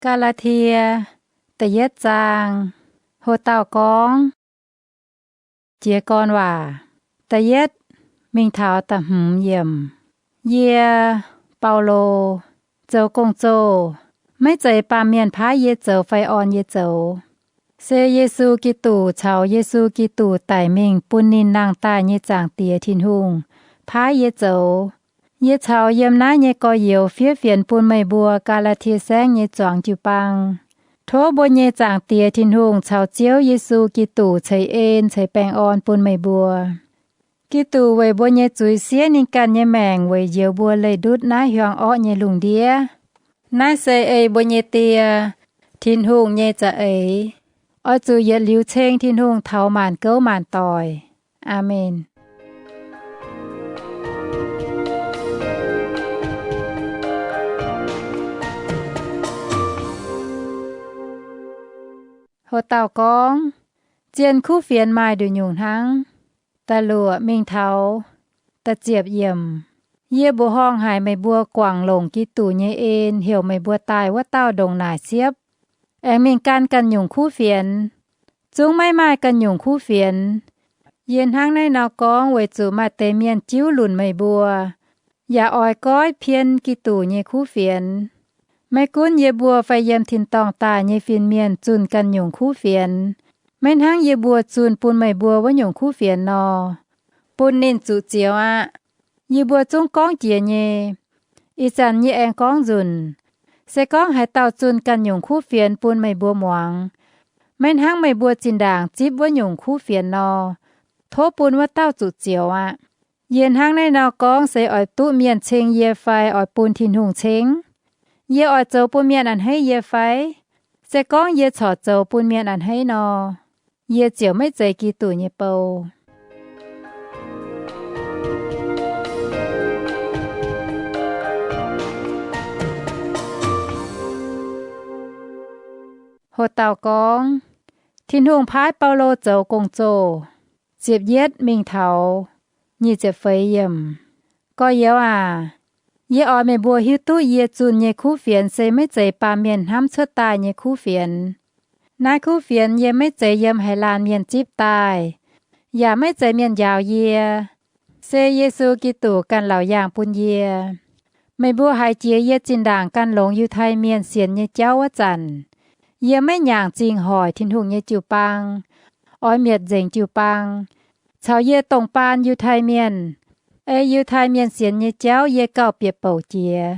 Gaa^laa^tie da'yietv zaang. Ho dauh gorngv, jiez gorn waac, da'yietv mingh taux da'hmz yiemc. Yie, Baulo, zoux gong-zoh, maiv zeiz baamh mienh paaiv yie zoux fai orn yie zoux. Se Yesu Giduc caux Yesu Giduc daic mingh bun ninh nangh daaih nyei Zaangc Diex Tin-Hungh paaiv yie zoux. Yie caux yiem naaiv nyei gorx-youz fiev fienx bun meih mbuo Gaa^laa^tie Saengv nyei zuangx jiu-baang. Tov mbuo nyei Zaangc Diex Tin-Hungh caux Ziouv Yesu Giduc ceix en ceix baengh orn bun meih mbuo. Giduc weic mbuo nyei zuiz siev ninh ganh nyei maengc weic njoux mbuo leih ndutv naaiv hiuang orqv nyei lungh ndiev. Naaiv se ei mbuo nyei Die, Tin-Hungh nyei za'eix. Oix zuqc yietc liuz ceng Tin-Hungh taux maanc gouv maanc doic. Aamen. Ho dauh gorngv, zien kuv fienx maaih nduqc nyungc hnangv. Da'luoqc mingh taux da'ziepc yiemc. Yie mbuoqc horngh haic meih mbuo guangc longc Giduc nyei en heuc meih mbuo daaih wuov dauh ndongc naaic siepv, aengx mingh gan ganh nyungc kuv fienx. Zungv maiv maaih ganh nyungc kuv fienx. Yie hnangv naaiv nor gorngv weic zuqc maaih deix mienh jiuv lunc meih mbuo, yaac oix goiv pien Giduc nyei kuv fienx. Maiv gunv yie mbuo fai yiem tin-dorngh daaih nyei fin-mienh zunh ganh nyungc kuv fienx, maiv hnangv yie mbuo zunh bun meih mbuo wuov nyungc kuv fienx nor, bun ninh zuqc zioux aqv. Yie mbuo zungv gorngv jiex nyei. Ih zanc yie aengx gorngv nzunc, se gorngv haaix dauh zunh ganh nyungc kuv fienx bun meih mbuo muangx, maiv hnangv meih mbuo zinh ndaangc zipv wuov nyungc kuv fienx nor, tov bun wuov dauh zuqc zioux aqv. Yie hnangv naaiv nor gorngv se oix duqv mienh ceng yie fai oix bun Tin-Hungh ceng? Yie oix zoux bun mienh a'hneiv yie fai? Se gorngv yie corc zoux bun mienh a'hneiv nor, yie ziouc maiv zeiz Giduc nyei bou. Ho dauh gorngv, Tin-Hungh paaiv Baulo zoux gong-zoh. Ziepc yietv mingh taux nyic ziepc feix yiemc. Gorx-youz aac, yie oix meih mbuo hiuv duqv yie zunh nyei kuv fienx se maiv zeiz baamh mienh hnamv cuotv daaih nyei kuv fienx. Naaiv kuv fienx yie maiv zeiz yiem haaix laanh mienh zipv daaih, yaac maiv zeiz mienh njaaux yie. Se Yesu Giduc ganh laauc yaangh bun yie. Meih mbuo haiz jiex yie zinh ndaangc gan longx Yiutai Mienh sienx nyei jauv wuov zanc, yie maiv nyaangc zingh hoic Tin-Hungh nyei jiu-baang, oix mietc nzengc jiu-baang, caux yie dongh baan Yiutai Mienh. Ei Yiutai Mienh sienx nyei jauv yie gauh bieqc bouc jiex,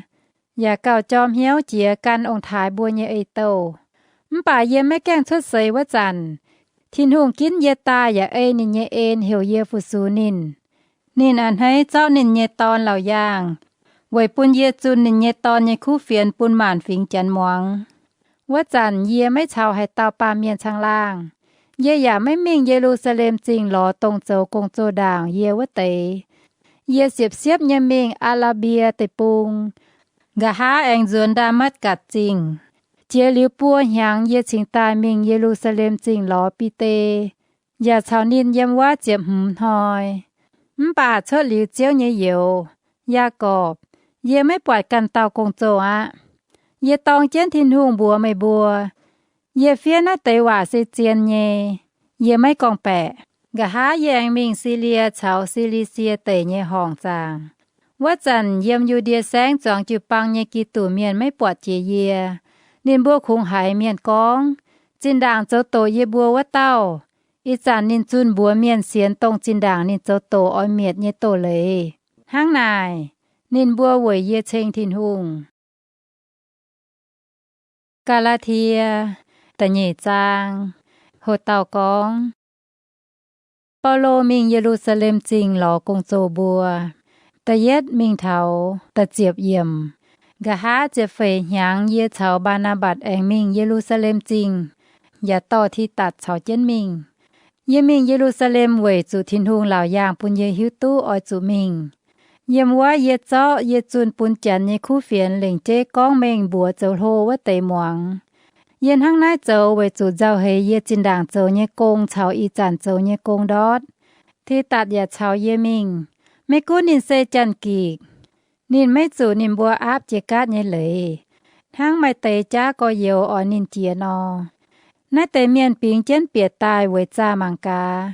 yaac gauh jorm hnyouv jiex gan ong-taaix mbuo nyei ei-douh. Mv baac yie maiv gaengh cuotv seix wuov zanc, Tin-Hungh ginv yie daaih yaac ei ninh nyei en heuc yie fu-sux ninh. Ninh a'hneiv zorqv ninh nyei Dorn laauc yaangh, weic bun yie zunh ninh nyei Dorn nyei kuv fienx bun maanc fingx Janx muangx. Wuov zanc yie maiv caux haaix dauh baamh mienh caangh laangh. Yie yaac maiv mingh Ye^lu^saa^lem Zingh lorz dongh zoux gong-zoh ndaangc yie wuov deix. Yie siepv-siepv nyei mingh Aa^laa^mbie Deic-Bung, nqa'haav aengx nzuonx Ndaa^matv^gatc Zingh, jiex liuz buo hnyangx yie cingx daaih mingh Ye^lu^saa^lem Zingh lorz Bide, yaac caux ninh yiem wuov ziepc hmz hnoi. Mv baac cuotv liuz Ziouv nyei youz, Yaagorpc, yie maiv buatc ganh dauh gong-zoh aqv. Yie dorng jienv Tin-Hungh mbuox meih mbuo, yie fiev naaiv deix waac se zien nyei. Yie maiv gorngv-baeqc. Nqa'haav yie aengx mingh Silie caux Si^li^sie Deic nyei horngc zaangc. Wuov zanc yiem Yu^ndie Saengv zuangx jiu-baang nyei Giduc Mienh maiv buatc jiex yie. Ninh mbuo kungx haiz mienh gorngv, Zinh ndaangc zoux doqc yie mbuo wuov dauh, ih zanc ninh zunh mbuox mienh sienx dongh zinh ndaangc ninh zoux doqc oix mietc nyei doz-leiz. Hnangv naaic, ninh mbuo weic yie ceng Tin-Hungh. Gaa^laa^tie da'nyeic zaang. Ho dauh gorngv, Baulo mingh Ye^lu^saa^lem Zingh lorz gong-zoh mbuo. Da'yietv mingh taux da'ziepc yiemc. Nqa'haav ziepc feix hnyangx yie caux Mbaa^naa^mbatc aengx mingh Ye^lu^saa^lem Zingh, yaac dorh Tidatc caux jienv mingh. Yie mingh Ye^lu^saa^lem weic zuqc Tin-Hungh laauc yaangh bun yie hiuv duqv oix zuqc mingh. Yiem wuov yie zorqv yie zunh bun Janx nyei kuv fienx lengc jeiv gorngv mengh mbuox zoux hlo wuov deix muangx. Yie hnangv naaiv zoux weic zuqc nzauh heix yie zinh ndaangc zoux nyei gong caux ih zanc zoux nyei gong ndortv. Tidatc yaac caux yie mingh. Maiv gunv ninh se Janx-Gikc, ninh maiv zuqc ninh mbuo aapv jiex gaatv nyei leiz. hnangv maaih deix jaav gorx-youz oix ninh jiex nor. Naaiv deix mienh bingx jienv bieqc daaih weic zaah mangc gaax,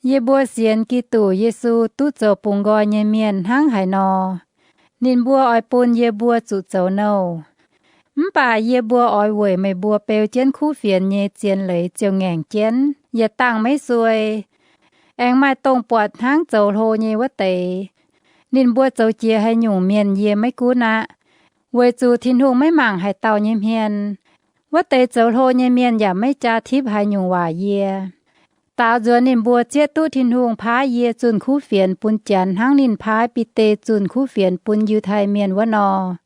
yie mbuo sienx Giduc Yesu duqv zoux bungx nqoi nyei mienh hnangv haaix nor, ninh mbuo oix bun yie mbuo zuqc zoux nouh. Mv baac yie mbuo oix weic meih mbuo beu jienv kuv fienx nyei zien leiz ziouc ngaengc jienv, yietc dangh maiv suei. Aengx maaih dongh buatc hnangv zoux hlo nyei wuov deix. Ninh mbuo zoux jiex haaix nyungc mienh yie maiv gunv aqv, weic zuqc Tin-Hungh maiv mangc haaix dauh nyei hmien. Wuov deix zoux hlo nyei mienh yaac maiv jaa tipv haaix nyungc waac yie. Daaux nzuonx ninh mbuo zieqv duqv Tin-Hungh paaiv yie zunh kuv fienx bun Janx hnangv ninh paaiv Bide zunh kuv fienx bun Yiutai Mienh wuov nor.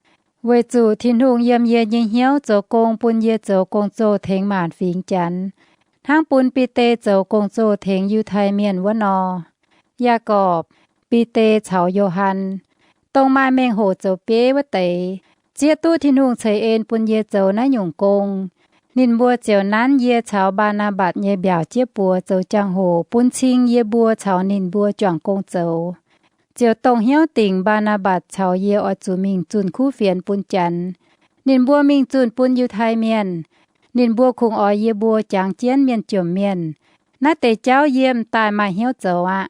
Weic zuqc Tin-Hungh yiem yie nyei hnyouv zoux gong bun yie zoux gong-zoh tengx maanc fingx Janx, hnangv bun Bide zoux gong-zoh tengx Yiutai Mienh wuov nor. Yaagorpc, Bide caux Yo^han, dongh maaih mengh hoc zoux bieiv wuov deix, zieqv duqv Tin-Hungh ceix en bun yie zoux naaiv nyungc gong. Ninh mbuo ziouc nanv yie caux Mbaa^naa^mbatc nyei mbiaauc jieqv buoz zoux jangx-hoc bun cing yie mbuo caux ninh mbuo juangc gong zoux, ziouc dongh hnyouv dingc Mbaa^naa^mbatc caux yie oix zuqc mingh zunh kuv fienx bun Janx. Ninh mbuo mingh zunh bun Yiutai Mienh. Ninh mbuo kungx oix yie mbuo jangx jienv mienh jomc mienh. Naaiv deix jauv yie m'daaih maaih hnyouv zoux aqv.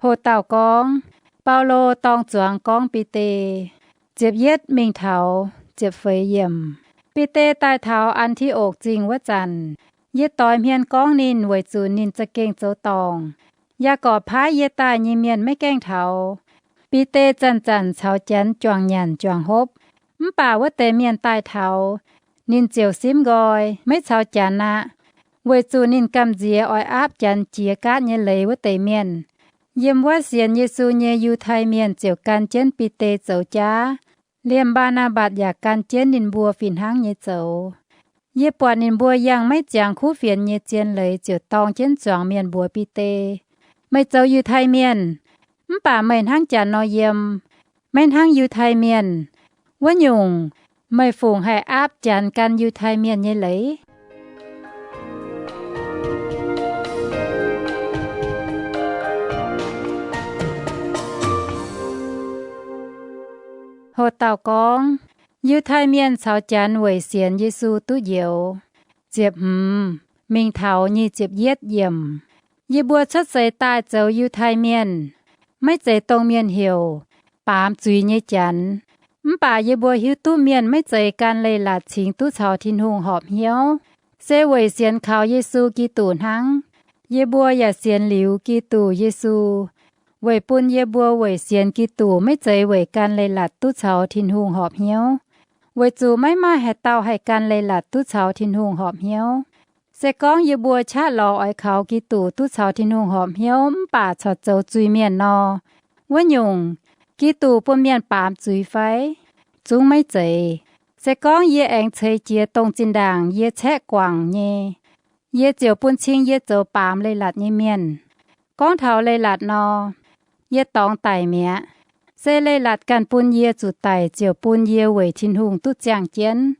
Ho dauh gorngv, Baulo dorng zuangx gorngv Bide. Ziepc yietv mingh taux ziepc feix yiemc. Bide daaih taux An^ti^okc Zingh wuov zanc, yie doix hmien gorngv ninh weic zuqc ninh za'gengh zoux dorngc. Yaagorpc paaiv yie daaih nyei mienh maiv gaengh taux. Bide zanc-zanc caux Janx juangc nyanc juangc hopv, mv baac wuov deix mienh daaih taux, ninh ziouc simv nqoi, maiv caux Janx aqv, weic zuqc ninh gamh nziex oix aapv Janx jiex gaatv nyei leiz wuov deix mienh. Yiem wuov sienx Yesu nyei Yiutai Mienh ziouc gan jienv Bide zoux jaav, liemh Mbaa^naa^mbatc yaac gan jienv ninh mbuo fih hnangv nyei zoux. Yie buatc ninh mbuo yangh maiv ziangx kuv fienx nyei zien leiz ziouc dorng jienv zuangx mienh mbuox Bide, Meih zoux Yiutai Mienh, mv baac meih hnangv Janx nor yiem, maiv hnangv Yiutai Mienh. Wuov nyungc, meih fungc haih aapv Janx gan Yiutai Mienh nyei leiz? Ho dauh gorngv, Yiutai Mienh caux Janx weic sienx Yesu duqv njoux. Ziepc hmz mingh taux nyic ziepc yietv yiemc. Yie mbuo cuotv seix daaih zoux Yiutai Mienh, maiv zeiz dongh mienh heuc, baamz zuiz nyei Janx. Mv baac yie mbuo hiuv duqv mienh maiv zeiz gan leiz-latc cingx duqv caux Tin-Hungh horpc hnyouv, se weic sienx kaux Yesu Giduc hnangv. Yie mbuo yaac sienx liuz Giduc Yesu, weic bun yie mbuo weic sienx Giduc maiv zeiz weic gan leiz-latc duqv caux Tin-Hungh horpc hnyouv, weic zuqc maiv maaih haaix dauh haih gan leiz-latc duqv caux Tin-Hungh horpc hnyouv. Se gorngv yie mbuo qaqv lorz oix kaux Giduc duqv caux Tin-Hungh horpc hnyouv mv baac corc zoux zuiz-mienh nor, wuov nyungc, Giduc bun mienh baamz zuiz fai? Zungv maiv zeiz. Se gorngv yie aengx ceix jiez dongh zinh ndaangc yie caeqv guangc nyei, yie ziouc bun cing yie zoux baamz leiz-latc nyei mienh. Gorngv taux leiz-latc nor, yie dorngx daic mi'aqv. Se leiz-latc ganh bun yie zuqc daic ziouc bun yie weic Tin-Hungh duqv ziangh jienv.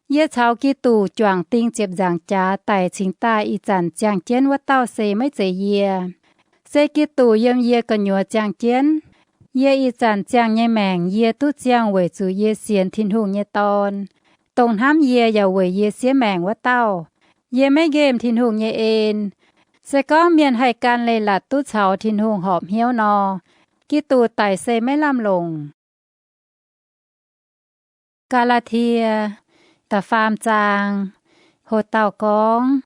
Yie caux Giduc juangc ding ziepc nzaangc jaax daic cingx daaih ih zanc ziangh jienv wuov dauh se maiv zeiz yie. Se Giduc yiem yie gu'nyuoz ziangh jienv. Yie ih zanc ziangh nyei maengc yie duqv ziangh weic zuqc yie sienx Tin-Hungh nyei Dorn, dongh hnamv yie yaac weic yie siev maengc wuov dauh. Yie maiv nqemh Tin-Hungh nyei en. Se gorngv mienh haih gan leiz-latc duqv caux Tin-Hungh horpc hnyouv nor, Giduc daic se maiv lamh longc. Gaa^laa^tie da'faam zaang. Ho dauh gorngv,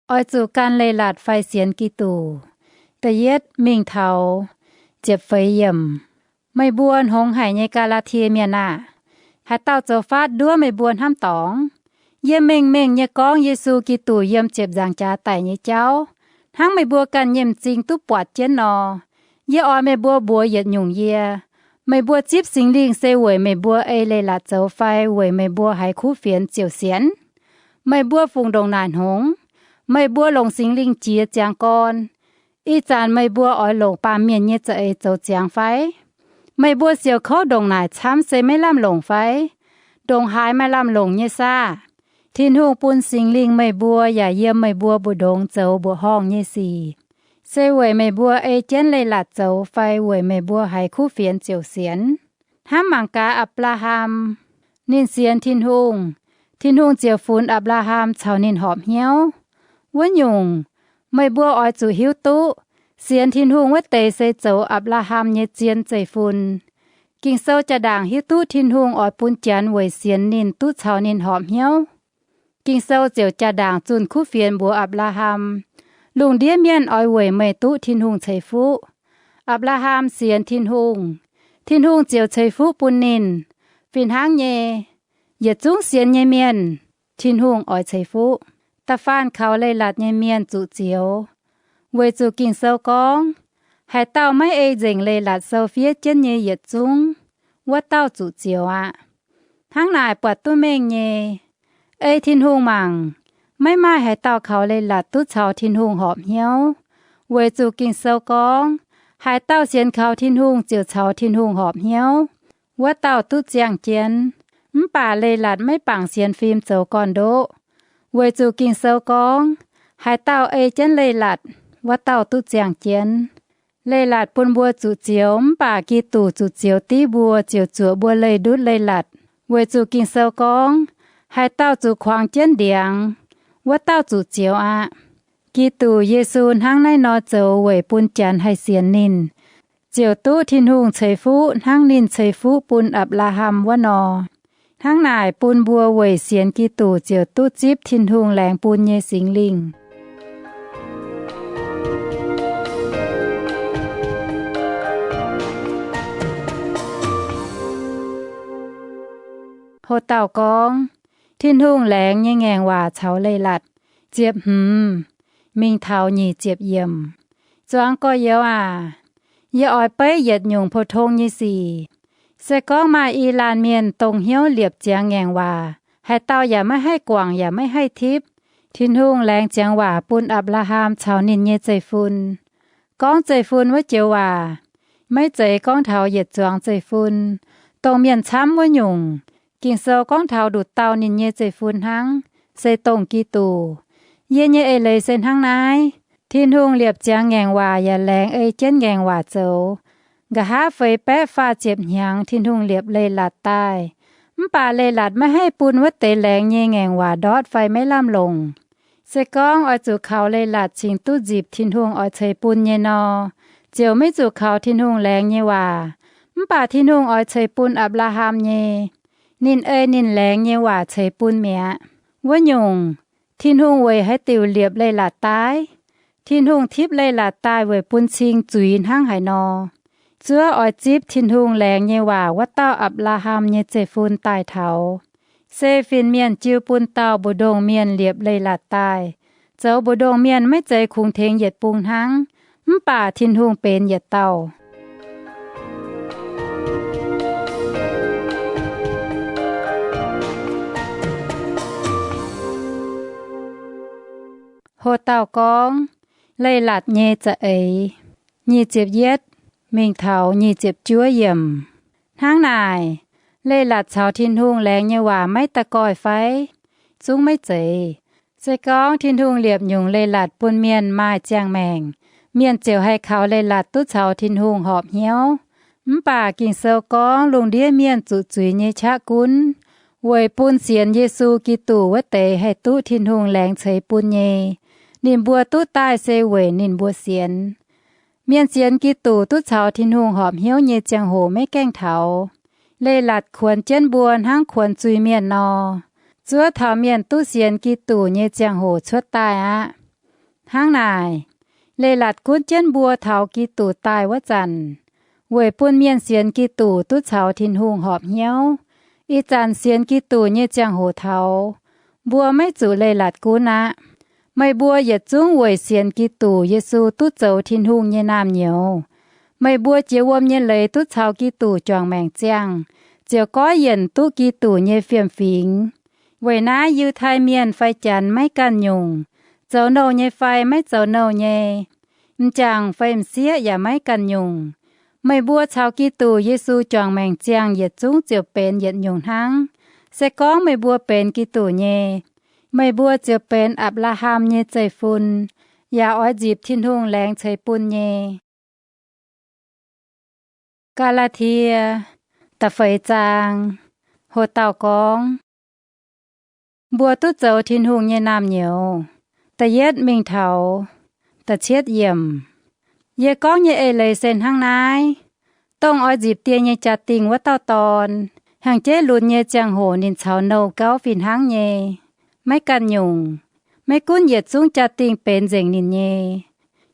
Oix zuqc gan leiz-latc fai sienx Giduc? Da'yietv mingh taux ziepc feix yiemc. Meih mbuo hngongx haic nyei Gaa^laa^tie Mienh aah! Haaix dauh zoux faatv nduov meih mbuo hnamv dorngc? Yie mengh mengh nyei gorngv Yesu Giduc yiem ziepc nzaangc jaax daic nyei jauv, hnangv meih mbuo ganh nyei m'zing duqv buatc jienv nor. Yie oix meih mbuo mbuox yietc nyungc yie. Meih mbuo zipv Singx Lingh se weic meih mbuo ei leiz-latc zoux fai weic meih mbuo haiz kuv fienx ziouc sienx? Meih mbuo fungc ndongc naaic hngongx? Meih mbuo longc Singx Lingh jiex ziangx gorn. Ih zanc meih mbuo oix longc baamh mienh nyei za'eix zoux ziangx fai? Meih mbuo siouc kouv ndongc naaic camv se maiv lamh longc fai? Ndongc haaix maaih lamh longc nyei saah? Tin-Hungh bun Singx Lingh meih mbuo yaac yiem meih mbuo mbu'ndongx zoux mbuoqc horngh nyei sic, se weic meih mbuo ei jienv leiz-latc zoux fai weic meih mbuo haiz kuv fienx ziouc sienx? Hnamv mangc gaax Apc^laa^ham. Ninh sienx Tin-Hungh, Tin-Hungh ziouc funx Apc^laa^ham caux ninh horpc hnyouv. Wuov nyungc, meih mbuo oix zuqc hiuv duqv, sienx Tin-Hungh wuov deix se zoux Apc^laa^ham nyei zien zeiv-fun. Ging-Sou jaa-ndaangc hiuv duqv Tin-Hungh oix bun Janx weic sienx ninh duqv caux ninh horpc hnyouv. Ging-Sou ziouc jaa-ndaangc zunh kuv fienx mbuox Apc^laa^ham, Lungh ndiev mienh oix weic meih duqv Tin-Hungh ceix fuqv. Apc^laa^ham sienx Tin-Hungh, Tin-Hungh ziouc ceix fuqv bun ninh. Fih hnangv nyei, yietc zungv sienx nyei mienh, Tin-Hungh oix ceix fuqv. Da'faanh kaux leiz-latc nyei mienh zuqc zioux, weic zuqc Ging-Sou gorngv, Haaix dauh maiv ei nzengc leiz-latc sou fiev jienv nyei yietc zungv, wuov dauh zuqc zioux aqv. Hnangv naaic buatc duqv mengh nyei. Ei Tin-Hungh mangc, maiv maaih haaix dauh kaux leiz-latc duqv caux Tin-Hungh horpc hnyouv, weic zuqc Ging-Sou gorngv, Haaix dauh sienx kaux Tin-Hungh ziouc caux Tin-Hungh horpc hnyouv, wuov dauh duqv ziangh jienv. Mv baac leiz-latc maiv bangc sienx fim zoux gorn-ndoqv, weic zuqc Ging-Sou gorngv, Haaix dauh ei jienv leiz-latc, wuov dauh duqv ziangh jienv. Leiz-latc bun mbuo zuqc zioux, mv baac Giduc zuqc zioux div mbuo ziouc zuoqc mbuo leih ndutv leiz-latc, weic zuqc Ging-Sou gorngv, Haaix dauh zuqc kuangx jienv ndiangx, wuov dauh zuqc zioux aqv. Giduc Yesu hnangv naaiv nor zoux weic bun Janx haih sienx ninh, ziouc duqv Tin-Hungh ceix fuqv hnangv ninh ceix fuqv bun Apc^laa^ham wuov nor. Hnangv naaic bun mbuo weic sienx Giduc ziouc duqv zipv Tin-Hungh laengz bun nyei Singx Lingh. Ho dauh gorngv, Tin-Hungh laengz nyei ngaengc waac caux leiz-latc, ziepc hmz mingh taux nyic ziepc yiemc. Zuangx gorx-youz aac, yie oix beiv yietc nyungc pou-tong nyei sic. Se gorngv maaih i laanh mienh dongh hnyouv liepc ziangx ngaengc waac, haaix dauh yaac maiv haih guangc yaac maiv haih tipv, Tin-Hungh laengz ziangx waac bun Apc^laa^ham caux ninh nyei zeiv-fun. Gorngv zeiv-fun wuov joux waac, maiv zeiz gorngv taux yietc zuangx zeiv-fun, dongh mienh camv wuov nyungc. Ging-Sou gorngv taux nduqc dauh ninh nyei zeiv-fun hnangv, se dongh Giduc. Yie nyei eix leiz se hnangv naaiv. Tin-Hungh liepc ziangx ngaengc waac yaac laengz ei jienv ngaengc waac zoux. Nqa'haav feix baeqv faah ziepc hnyangx Tin-Hungh liepc leiz-latc daaih, mv baac leiz-latc maiv haih bun wuov deix laengz nyei ngaengc waac ndortv fai maiv lamh longc. Se gorngv oix zuqc kaux leiz-latc cingx duqv nzipc Tin-Hungh oix ceix bun nyei nor, ziouc maiv zuqc kaux Tin-Hungh laengz nyei waac. Mv baac Tin-Hungh oix ceix bun Apc^laa^ham nyei, ninh ei ninh laengz nyei waac ceix bun mi'aqv. Wuov nyungc, Tin-Hungh weic haaix diuc liepc leiz-latc daaih? Tin-Hungh tipv leiz-latc daaih weic bun cing zuiz hnangv haaix nor. Zuov oix zipv Tin-Hungh laengz nyei waac wuov dauh Apc^laa^ham nyei zeiv-fun daaih taux. Se fin-mienh jiu bun dauh mbu'ndongx mienh liepc leiz-latc daaih. Zoux mbu'ndongx mienh maiv zeiz kungx tengx yietc bung hnangv, mv baac Tin-Hungh benx yietc dauh. Ho dauh gorngv, leiz-latc nyei za'eix, nyic ziepc yietv mingh taux nyic ziepc juov yiemc. Hnangv naaic, leiz-latc caux Tin-Hungh laengz nyei waac maiv da'goih fai? Zungv maiv zeiz. Se gorngv Tin-Hungh liepc nyungc leiz-latc bun mienh maaih ziangh maengc, mienh ziouc haih kaux leiz-latc duqv caux Tin-Hungh horpc hnyouv. Mv baac Ging-Sou gorngv lungh ndiev mienh zuqc zuiz nyei qaqv gunv, weic bun sienx Yesu Giduc wuov deix haih duqv Tin-Hungh laengz ceix bun nyei. Ninh mbuo duqv daaih se weic ninh mbuo sienx. Mienh sienx Giduc duqv caux Tin-Hungh horpc hnyouv nyei ziangh hoc maiv gaengh taux. Leiz-latc kuonx jienv mbuo hnangv kuonx zuiz-mienh nor, zuov taux mienh duqv sienx Giduc nyei ziangh hoc cuotv daaih aqv. Hnangv naaic, leiz-latc gunv jienv mbuo taux Giduc daaih wuov zanc, weic bun mienh sienx Giduc duqv caux Tin-Hungh horpc hnyouv. Ih zanc sienx Giduc nyei ziangh hoc taux, mbuo maiv zuqc leiz-latc gunv aqv. Meih mbuo yietc zungv weic sienx Giduc Yesu duqv zoux Tin-Hungh nyei naamh nyouz. Meih mbuo jiex wuom nyei leiz duqv caux Giduc juangc maengc ziangh, ziouc goiv yienc duqv Giduc nyei fiem-fingx. Weic naaiv Yiutai Mienh fai Janx maiv ganh nyungc, zoux nouh nyei fai maiv zoux nouh nyei, m'jangc fai m'sieqv yaac maiv ganh nyungc, meih mbuo caux Giduc Yesu juangc maengc ziangh yietc zungv ziouc benx yietc nyungc hnangv. Se gorngv meih mbuo benx Giduc nyei, Meih mbuo ziouc benx Apc^laa^ham nyei zeiv-fun, yaac oix nzipc Tin-Hungh laengz ceix bun nyei. Gaa^laa^tie da'feix zaang. Hoc dauh gorngv, mbuo duqv zoux Tin-Hungh nyei naamh nyouz. Da'yietv mingh taux da'cietv yiemc. Yie gorngv nyei eix leiz se hnangv naaiv. Dongh oix nzipc die nyei jaa-dingh wuov dauh dorn, hnyangx-jeiv lunx nyei ziangh hoc ninh caux nouh gauv fih hnangv nyei, maiv ganh nyungc. Maiv gunv yietc zungv jaa-dingh benx nzengc ninh nyei,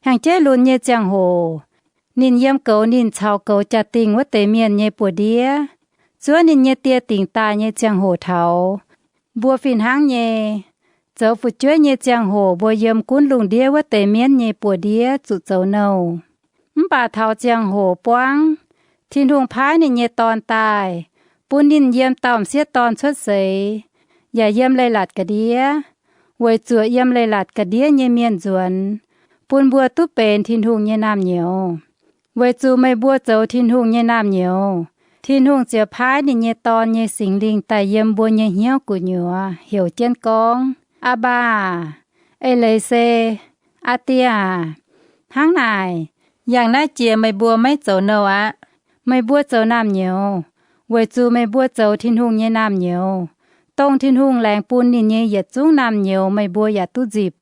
hnyangx-jeiv lunx nyei ziangh hoc ninh yiem goux ninh caux goux jaa-dingh wuov deix mienh nyei buoz-ndiev, zuov ninh nyei die dingc daaih nyei ziangh hoc taux. Mbuo fih hnangv nyei, zoux fu'jueiv nyei ziangh hoc mbuo yiem gunv lungh ndiev wuov deix mienv nyei buoz-ndiev zuqc zoux nouh. Mv baac taux ziangh hoc buangv, Tin-Hungh paaiv ninh nyei Dorn daaih, bun ninh yiem dauh m'sieqv dorn cuotv seix, yaac yiem leiz-latc ga'ndiev, weic zuoqc yiem leiz-latc ga'ndiev nyei mienh nzuonx, bun mbuo duqv benx Tin-Hungh nyei naamh nyouz. Weic zuqc meih mbuo zoux Tin-Hungh nyei naamh nyouz, Tin-Hungh ziouc paaiv ninh nyei Dorn nyei Singx Lingh daaih yiem mbuo nyei hnyouv gu'nyuoz, heuc jienv gorngv, Aa^mbaa aah! Eix leiz se, Aa Die aah! Hnangv naaic, yangh naaiv jiex meih mbuo maiv zoux nouh aqv. Meih mbuo zoux naamh nyouz, weic zuqc meih mbuo zoux Tin-Hungh nyei naamh nyouz. Dongh Tin-Hungh laengz bun ninh nyei yietc zungv naamh nyouz meih mbuo yaac duqv nzipc.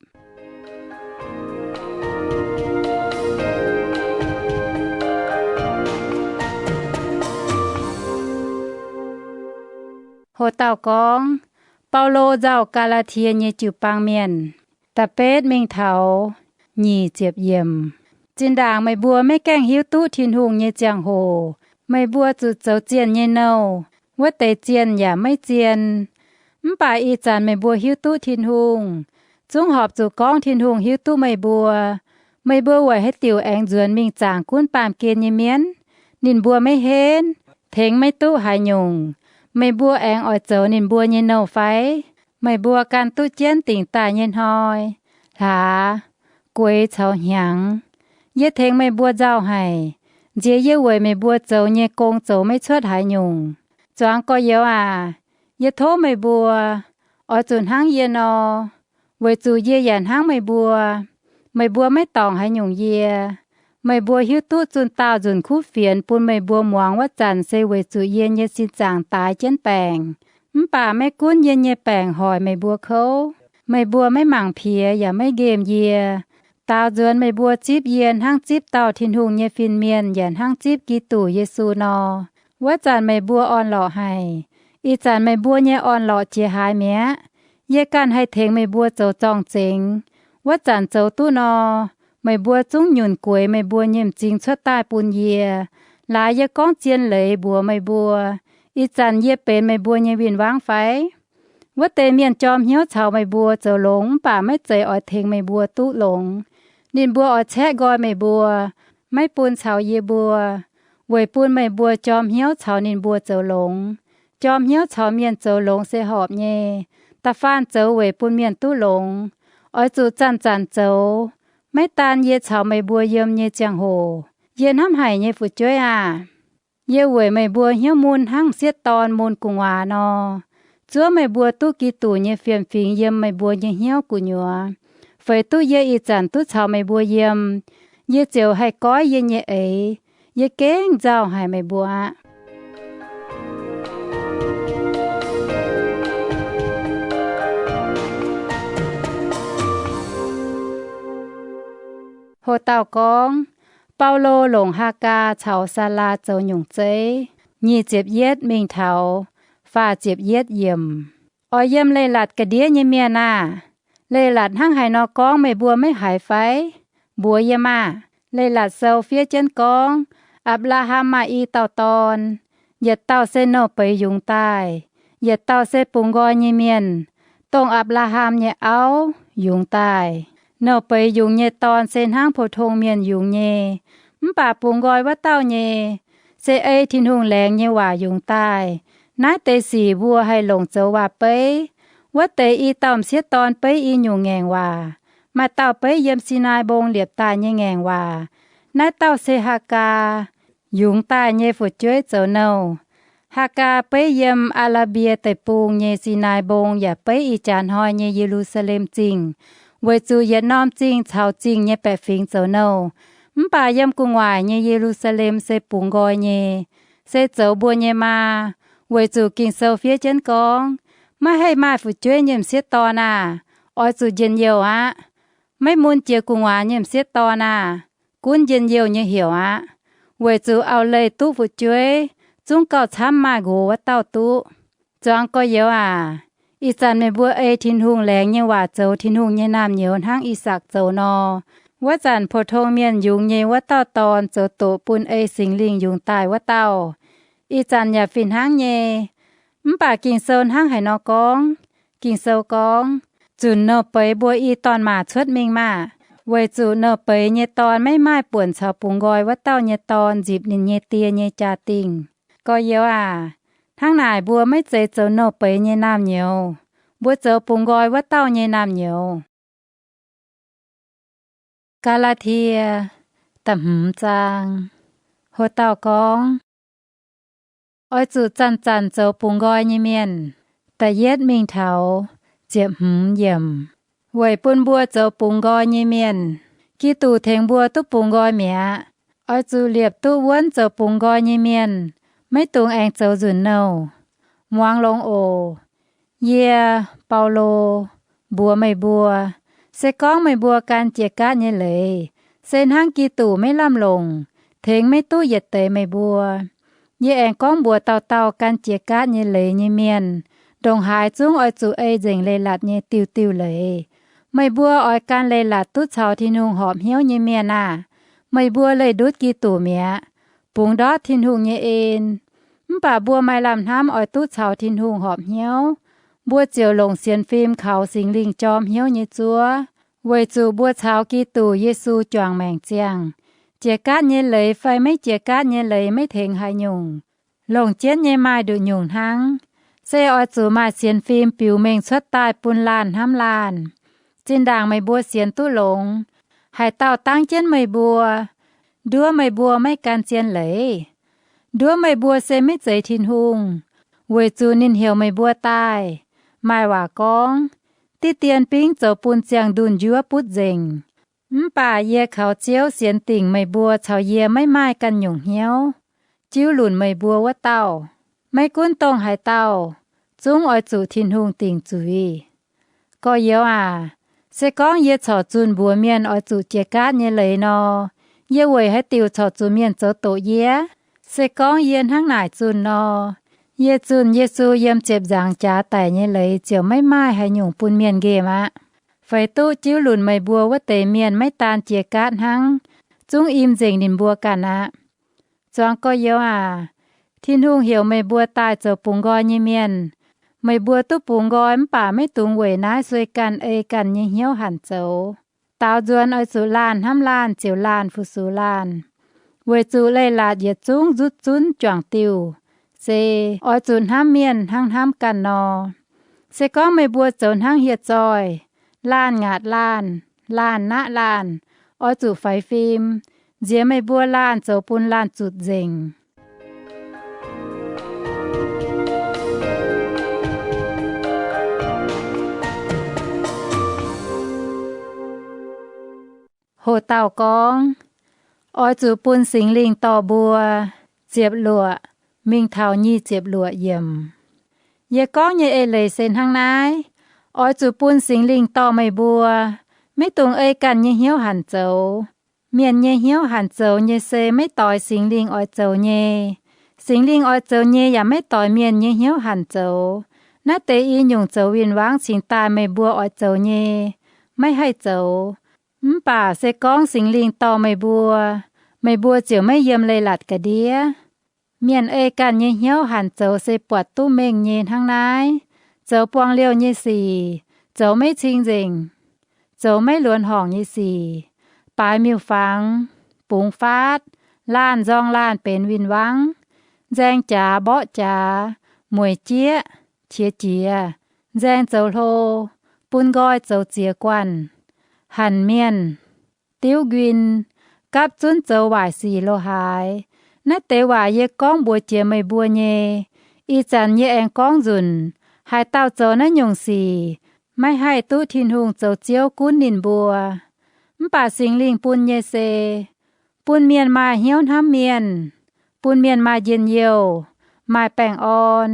Hoc dauh gorngv, Baulo nzauh Gaa^laa^tie nyei jiu-baang mienh. Da'betv mingh taux nyic ziepc yiemc. Zinh ndaangc meih mbuo maiv gaengh hiuv duqv Tin-Hungh nyei ziangh hoc, meih mbuo zuqc zoux zienh nyei nouh. Wuov deix zienh yaac maiv zien. Mv baac ih zanc meih mbuo hiuv duqv Tin-Hungh, zungv horpc zuqc gorngv Tin-Hungh hiuv duqv meih mbuo. Meih mbuo weic haaix diuc aengx nzuonx mingh zaangc gunv baamh gen nyei mienv? Ninh mbuo maiv henv, tengx maiv duqv haaix nyungc. Meih mbuo aengx oix zoux ninh mbuo nyei nouh fai? Meih mbuo gan duqv jienv dingc daaih nyei hnoi, hlaax, gueix caux hnyangx. Yie tengx meih mbuo nzauh haic, nziex yie weic meih mbuo zoux nyei gong zoux maiv cuotv haaix nyungc. Zuangx gorx-youz aac, yie tov meih mbuo, oix zuqc hnangv yie nor, weic zuqc yie yaac hnangv meih mbuo. Meih mbuo maiv dorngc haaix nyungc yie. Meih mbuo hiuv duqv zunh daauh nzunc kuv fienx bun meih mbuo muangx wuov zanc se weic zuqc yie nyei sin zaangc daaix jienv baengc. Mv baac maiv gunv yie nyei baengc hoic meih mbuo kouv, meih mbuo maiv mangc piex yaac maiv nqemh yie. Daaux nzuonx meih mbuo zipv yie hnangv zipv dauh Tin-Hungh nyei fin-mienh yaac hnangv zipv Giduc Yesu nor, wuov zanc meih mbuo orn-lorqc haic. Ih zanc meih mbuo nyei orn-lorqc jiex haaix mi'aqv? Yie ganh haih tengx meih mbuo zoux zorng-zengx. Wuov zanc zoux duqv nor, meih mbuo zungv nyunc gueix meih mbuo nyei m'zing cuotv daaih bun yie. Laaix yie gorngv zien leiz mbuox meih mbuo, ih zanc yie benx meih mbuo nyei win-wangv fai? Wuov deix mienh jorm hnyouv caux meih mbuo zoux longx mv baac maiv zeiz oix tengx meih mbuo duqv longx. Ninh mbuo oix caeqv nqoi meih mbuo, maiv bun caux yie mbuo, weic bun meih mbuo jorm hnyouv caux ninh mbuo zoux longx. Jorm hnyouv caux mienh zoux longx se horpc nyei. Da'faanh zoux weic bun mienh duqv longx. Oix zuqc zanc-zanc zoux, maiv daan yie caux meih mbuo yiem nyei ziangh hoc. Yie hnamv haic nyei fu'jueiv aah! Yie weic meih mbuo hnyouv mun hnangv m'sieqv dorn mun gu'nguaaz nor, zuov meih mbuo duqv Giduc nyei fiem-fingx yiem meih mbuo nyei hnyouv gu'nyuoz. Feix duqv yie ih zanc duqv caux meih mbuo yiem, yie ziouc haih goiv yie nyei eix. Yie gengh nzauh haic meih mbuo aqv. Hoc dauh gorngv, Baulo longc Haagaa caux Saalaa zoux nyungc zeiv. Nyic ziepc yietv mingh taux faah ziepc yietv yiemc. Oix yiem leiz-latc ga'ndiev nyei mienh aah! Leiz-latc hnangv haaix nor gorngv meih mbuo maiv haiz fai? Mbuox yie maah! Leiz-latc sou fiev jienv gorngv, Apc^laa^ham maaih i dauh dorn. Yietc dauh se nouh beiz yungz daaih, yietc dauh se bungx nqoi nyei mienh, dongh Apc^laa^ham nyei auv, yungz daaih. Nouh beiz yungz nyei dorn se hnangv pou-tong mienh yungz nyei, mv baac bungx nqoi wuov dauh nyei, se ei Tin-Hungh laengz nyei waac yungz daaih. Naaiv deix sic mbuo haih longc zoux waac-beiv. Wuov deix i dauh m'sieqv dorn beiv i nyungc ngaengc waac. Maaih dauh beiv yiem Sinaai Mbong liepc daaih nyei ngaengc waac. Naaiv dauh se Haagaa, yungz daaih nyei fu'jueiv zoux nouh. Haagaa beiv yiem Aa^laa^mbie Deic-Bung nyei Sinaai Mbong yaac beiv ih jaax hnoi nyei Ye^lu^saa^lem Zingh, weic zuqc yietc norm zingh caux zingh nyei baeqc fingx zoux nouh. Mv baac yiem gu'nguaaic nyei Ye^lu^saa^lem se bungx nqoi nyei, se zoux mbuo nyei maa, weic zuqc Ging-Sou fiev jienv gorngv, Maiv haih maaih fu'jueiv nyei m'sieqv dorn aah! Oix zuqc njien-youh aqv. Maiv mun jiex gu'nguaaz nyei m'sieqv dorn aah! Gunv njien-youh nyei heuc aqv, weic zuqc auv-leih duqv fu'jueiv zungv gauh camv maaih nqox wuov dauh duqv. Zuangx gorx-youz aac, ih zanc meih mbuo ei Tin-Hungh laengz nyei waac zoux Tin-Hungh nyei naamh nyouz hnangv I^sakc zoux nor, wuov zanc pou-tong mienh yungz nyei wuov dauh dorn zoux doqc bun ei Singx Lingh yungz daaih wuov dauh. Ih zanc yaac fih hnangv nyei. Mv baac Ging-Sou hnangv haaix nor gorngv? Ging-Sou gorngv, Zunc nouh beiz mbuo i dorn-maac cuotv mingh maah! Weic zuqc nouh beiz nyei dorn maiv maaih buonc caux bungx nqoi wuov dauh nyei dorn nzipc ninh nyei die nyei jaa-dingh. Gorx-youz aac, hnangv naaic mbuo maiv zeiz zoux nouh beiz nyei naamh nyouz. Mbuo zoux bungx nqoi wuov dauh nyei naamh nyouz. Gaa^laa^tie da'hmz zaang. Ho dauh gorngv, Oix zuqc zanc-zanc zoux bungx nqoi nyei mienh. Da'yietv mingh taux ziepc hmz yiemc. Weic bun mbuo zoux bungx nqoi nyei mienh, Giduc tengx mbuo duqv bungx nqoi mi'aqv. Oix zuqc liepc duqv wuonv zoux bungx nqoi nyei mienh, maiv dungx aengx zoux nzunc nouh. Muangx longx oc. Yie, Baulo, mbuox meih mbuo, se gorngv meih mbuo gan jiex gaatv nyei leiz, se hnangv Giduc maiv lamh longc, tengx maiv duqv yietc deix meih mbuo. Yie aengx gorngv mbuox dauh dauh gan jiex gaatv nyei leiz nyei mienh, ndongc haaix zungv oix zuqc ei nzengc leiz-latc nyei diuh diuh leiz. Meih mbuo oix gan leiz-latc duqv caux Tin-Hungh horpc hnyouv nyei mienh aah! Meih mbuo leih ndutv Giduc mi'aqv, bungx ndortv Tin-Hungh nyei en. Mv baac mbuo maaih lamh hnamv oix duqv caux Tin-Hungh horpc hnyouv, mbuo ziouc longc sienx fim kaux Singx Lingh jorm hnyouv nyei zuov, weic zuqc mbuo caux Giduc Yesu juangc maengc ziangh. Jiex gaatv nyei leiz fai maiv jiex gaatv nyei leiz maiv tengx haaix nyungc. Longc jienv nyei maaih nduqc nyungc hnangv. Se oix zuqc maaih sienx fim biux mengh cuotv daaih bun laanh hnamv laanh. Zinh ndaangc meih mbuo sienx duqv longx, haaix dauh dangv jienv meih mbuo, nduov meih mbuo maiv gan zien leiz? Nduov meih mbuo se maiv zeiz Tin-Hungh, weic zuqc ninh heuc meih mbuo daaih. Maaih waac gorngv, Diqv dien bingv zoux bun ziangh ndunh njuov butv nzengc. Mv baac yie kaux Ziouv sienx dingc meih mbuo caux yie maiv maaih ganh nyungc hnyouv, jiuv lunc meih mbuo wuov dauh. Maiv gunv dongh haaix dauh, zungv oix zuqc Tin-Hungh dingc zuiz. Gorx-youz aac, se gorngv yie corc zunh mbuox mienh oix zuqc jiex gaatv nyei leiz nor, yie weic haaix diuc corc zuqc mienh zoux doqc yie? Se gorngv yie hnangv naaic zunh nor, yie zunh Yesu yiem ziepc nzaangc jaax daic nyei leiz ziouc maiv maaih haaix nyungc bun mienh nqemh aqv. Feix duqv jiuv lunc meih mbuo wuov deix mienh maiv daan jiex gaatv hnangv, zungv im nzengc ninh mbuo ganh aqv. Zuangx gorx-youz aac, Tin-Hungh heuc meih mbuo daaih zoux bungx nqoi nyei mienh. Meih mbuo duqv bungx nqoi mv baac maiv dungx weic naaiv sueih ganh ei ganh nyei hnyouv hanc zoux. Daaux nzuonx oix zuqc laanh hnamv laanh ziouc laanh fu-sux laanh, weic zuqc leiz-latc yietc zungv nzutv zunv juangc diuh. Se oix zuqc hnamv mienh hnangv hnamv ganh nor. Se gorngv meih mbuo zoux hnangv hieh zoih, laanh ngaatc laanh, laanh naqv laanh, oix zuqc faix fim, nziex meih mbuo laanh zoux bun laanh zutc nzengc. Hoc dauh gorngv, Oix zuqc bun Singx Lingh dorh mbuo, ziepc luoqc mingh taux nyic ziepc luoqc yiemc. Yie gorngv nyei eix leiz se hnangv naaiv. Oix zuqc bun Singx Lingh dorh meih mbuo. Maiv dungx ei ganh nyei hnyouv hanc zoux. Mienh nyei hnyouv hanc zoux nyei se maiv doix Singx Lingh oix zoux nyei. Singx Lingh oix zoux nyei yaac maiv doix mienh nyei hnyouv hanc zoux. Naaiv deix i nyungc zoux win-wangv cingx daaih meih mbuo oix zoux nyei, maiv haih zoux. Mv baac se gorngv Singx Lingh dorh meih mbuo, meih mbuo ziouc maiv yiem leiz-latc ga'ndiev. Mienh ei ganh nyei hnyouv hanc zoux se buatc duqv mengh nyei hnangv naaiv: zoux buang liouh nyei sic, zoux maiv cing-nzengc, zoux maiv luonx horngc nyei sic, baaix miuc-fangx, bungx faatv, laanh nzorng laanh benx win-wangv, nzaeng jaax mborqv jaax, mueic jieqv, qiex jiez, nzaeng zoux hlo, bun nqoi zoux ziex guanh, hanc mienh, diuv nquin, gapv zunv zoux waaic sic lo haaix. Naaiv deix waac yie gorngv mbuox jiex meih mbuo nyei. Ih zanc yie aengx gorngv nzunc, haaix dauh zoux naaiv nyungc sic, maiv haih duqv Tin-Hungh zoux Ziouv gunv ninh mbuo. Mv baac Singx Lingh bun nyei se, bun mienh maaih hnyouv hnamv mienh, bun mienh maaih njien-youh, maaih baengh orn,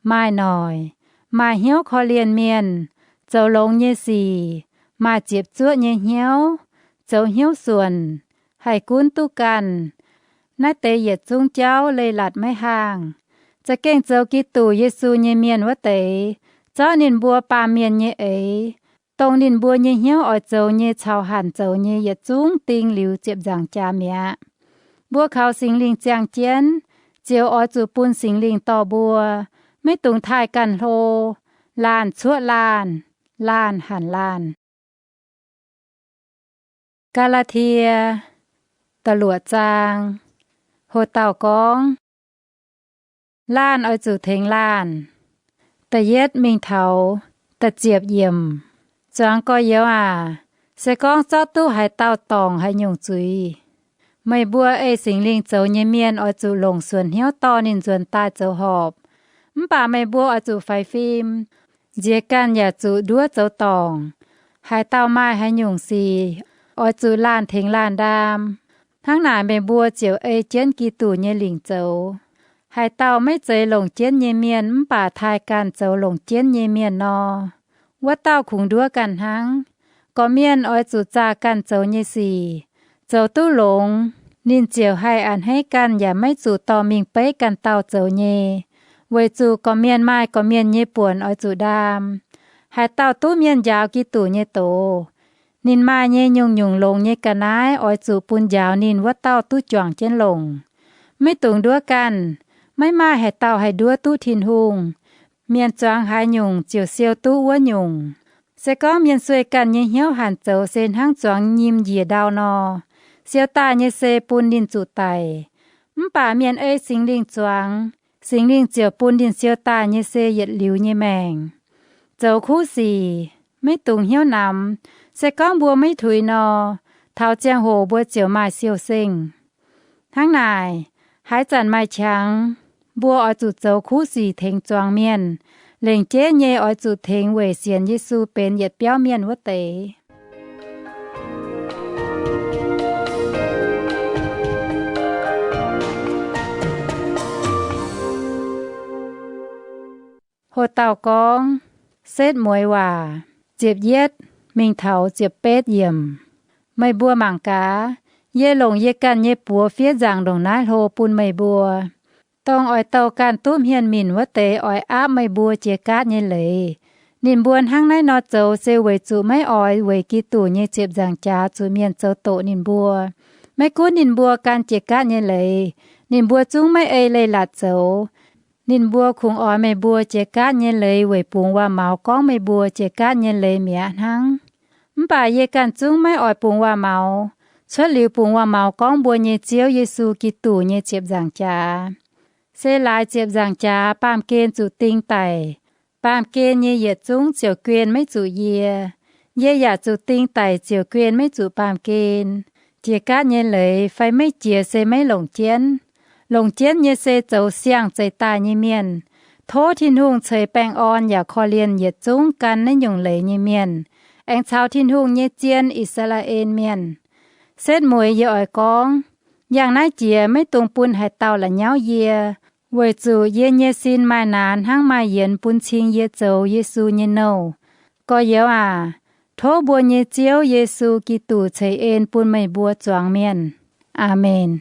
maaih noic, maaih hnyouv korv-lienh mienh, zoux longx nyei sic, maaih ziepc zuoqv nyei hnyouv, zoux hnyouv suonc, haih gunv duqv ganh. Naaiv deix yietc zungv jauv leiz-latc maiv haangh. Za'gengh zoux Giduc Yesu nyei mienh wuov deix, zorqv ninh mbuo baamh mienh nyei eix, dongh ninh mbuo nyei hnyouv oix zoux nyei caux hanc zoux nyei yietc zungv ding liuz ziepc nzaangc jaax mi'aqv. Mbuo kaux Singx Lingh ziangh jienv, ziouc oix zuqc bun Singx Lingh dorh mbuo, maiv dungx taaih ganh hlo, laanh cuoqv laanh, laanh hanc laanh. Gaa^laa^tie da'luoqc zaang, ho dauh gorngv, laanh oix zuqc tengx laanh. Da'yietv mingh taux da'ziepc yiemc. Zuangx gorx-youz aac, se gorngv zorqv duqv haaix dauh dorngc haaix nyungc zuiz, meih mbuo ei Singx Lingh zoux nyei mienh oix zuqc longc suonc hnyouv dorh ninh nzuonx daaih zoux horpc. Mv baac meih mbuo oix zuqc faix fim, nziex ganh yaac zuqc nduov zoux dorngc. Haaix dauh maaih haaix nyungc sic, oix zuqc laanh tengx laanh ndaam. Hnangv naaic meih mbuo ziouc ei jienv Giduc nyei lingc zoux. Haaix dauh maiv zeiz longc jienv nyei mienh mv baac taaih ganh zoux longc jienv nyei mienh nor, wuov dauh kungx nduov ganh hnangv. Gorqv-mienh oix zuqc zaah ganh zoux nyei sic, zoux duqv longx, ninh ziouc haih a'hneiv ganh yaac maiv zuqc dorh mingh beiv ganh dauh zoux nyei. Weic zuqc gorqv-mienh maaih gorqv-mienh nyei buonc oix zuqc ndaam. Haaix dauh duqv mienh njaaux Giduc nyei doz, ninh maaih nyei nyungc-nyungc longx nyei ga'naaiv oix zuqc bun njaaux ninh wuov dauh duqv juangc jienv longc. Maiv dungx nduov ganh. Maiv maaih haaix dauh haih nduov duqv Tin-Hungh. Mienh zuangx haaix nyungc ziouc siou duqv wuov nyungc. Se gorngv mienh sueih ganh nyei hnyouv hanc zoux se hnangv zuangx nyim njiec ndau nor, siou daaih nyei se bun ninh zuqc daic. Mv baac mienh ei Singx Lingh zuangx, Singx Lingh ziouc bun ninh siou daaih nyei se yietc liuz nyei maengc. Zoux kuv sic, maiv dungx hnyouv namx. Se gorngv mbuo maiv tuix nor, taux ziangh hoc mbuo ziouc maaih siou-sengh. Hnangv naaic, haaix zanc maaih qangx, mbuo oix zuqc zoux kuv sic tengx zuangx mienh. Lengc jeiv nyei oix zuqc tengx weic sienx Yesu benx yietc biauv mienh wuov deix. Ho dauh gorngv, setv mueiz waac, ziepc yietv mingh taux ziepc betv yiemc. Meih mbuo mangc gaax, yie longc yie ganh nyei buoz fiev nzaangc ndongc naaiv hlo bun meih mbuo. Dongh oix douh ganh duqv hmien minc wuov deix oix aapv meih mbuo jiex gaatv nyei leiz. Ninh mbuo hnangv naaiv nor zoux se weic zuqc maiv oix weic Giduc nyei ziepc nzaangc jaax zuqc mienh zoux doqc ninh mbuo. Maiv gunv ninh mbuo gan jiex gaatv nyei leiz, ninh mbuo zungv maiv ei leiz-latc zoux. Ninh mbuo kungx oix meih mbuo jiex gaatv nyei leiz weic bungx waac-maux gorngv meih mbuo jiex gaatv nyei leiz mi'aqv hnangv. Mv baac yie ganh zungv maiv oix bungx waac-maux, cuotv liuz bungx waac-maux gorngv mbuo nyei Ziouv Yesu Giduc nyei ziepc nzaangc jaax. Se laaix ziepc nzaangc jaax baamh gen zuqc ding daic, baamh gen nyei yietc zungv ziouc guen maiv zuqc yie. Yie yaac zuqc ding daic ziouc guen maiv zuqc baamh gen. Jiex gaatv nyei leiz fai maiv jiex se maiv longc jienv. Longc jienv nyei se zoux siang-zeix daaih nyei mienh. Tov Tin-Hungh ceix baengh orn yaac korv-lienh yietc zungv gan naaiv nyungc leiz nyei mienh, aengx caux Tin-Hungh nyei zien, I^saa^laa^en Mienh. Setv mueiz yie oix gorngv, yangh naaiv jiex maiv dungx bun haaix dauh la'nyauv yie, weic zuqc yie nyei sin maaih naanx hnangv maaih yienx bun cing yie zoux Yesu nyei nouh. Gorx-youz aac, tov mbuo nyei Ziouv Yesu Giduc ceix en bun meih mbuo zuangx mienh. Aamen.